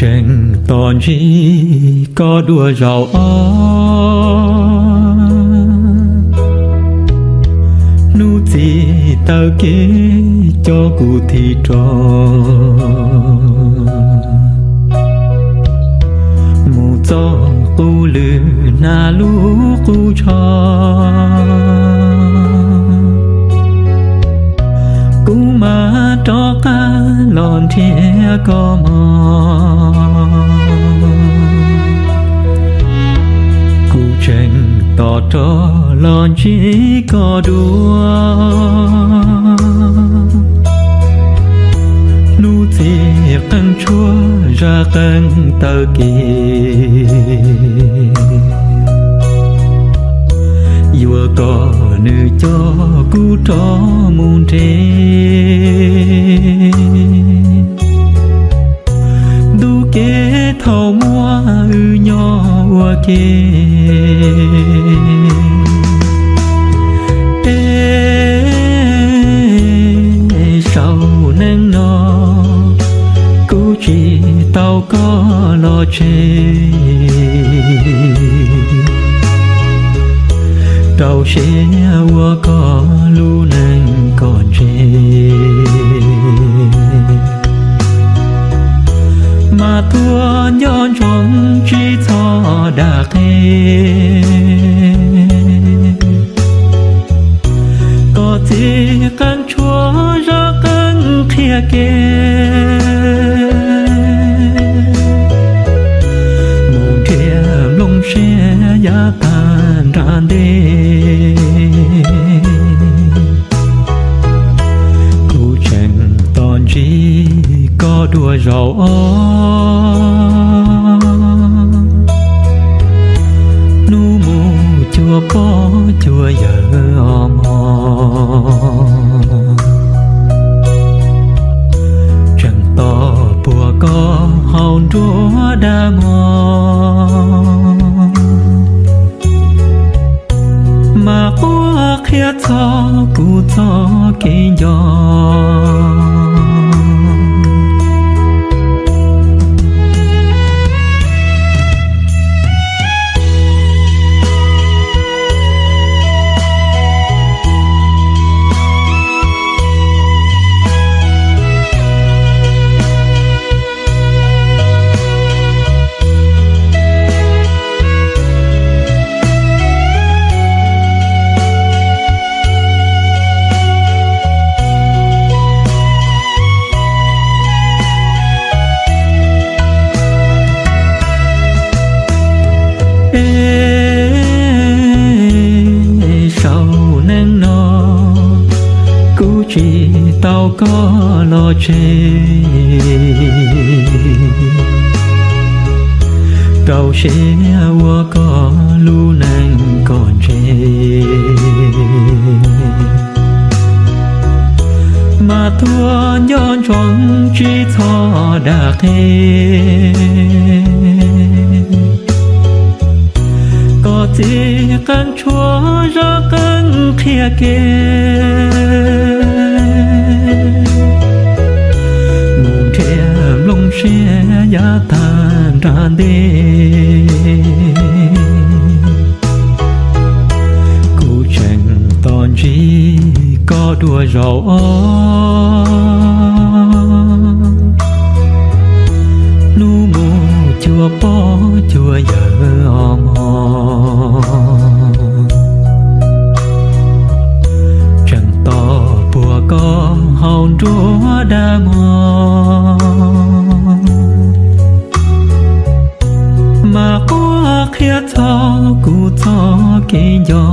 Tseem tos ntsib koj dua zaum ob, hnub txiv taw kev coj kuv thim rau mus txog qub lwm hnab lub qub tsho. Kuv mam rov qab los nrhiav koj mog. Kuv tseem tos rov los ntsib koj dua, hnub txiv qeej tshuab zaj qeej taw kev, yuav kom nws coj kuv rov mus nres ntuj kev thaum muaj wb nyob ua ke. Es saum neej no kuv tsis tau koj los tseg, rau siab ua koj lub neej kom ntse, mas tuaj nco ntsoov tsis txhob dag qe. Koj txiv qeej tshuab zaj qeej qhia kev, mus nrhiav nplooj siab yav tag nrag ntej. Kuv tseem tos ntsib koj dua zaum ob, hnub mus cuag pog cuag yawg os mog. Tseem tos puag koj hauv nruab dag mog, mas quaj qhia txog kuv txoj kev nco. Es saum neej no kuv tsis tau koj los tseg, rau siab ua koj lub neej kom ntse, mas tuaj nco ntsoov tsis txhob dag qe. Koj txiv qeej tshuab zaj qeej qhia kev, mus nrhiav nplooj siab yav tag nrag ntej. Kuv tseem tos ntsib koj dua zaum ob, hnub mus cuag pog cuag yawg os mog. Tseem tos puag koj hauv nruab dag mog, mas quaj qhia txog kuv txoj kev nco.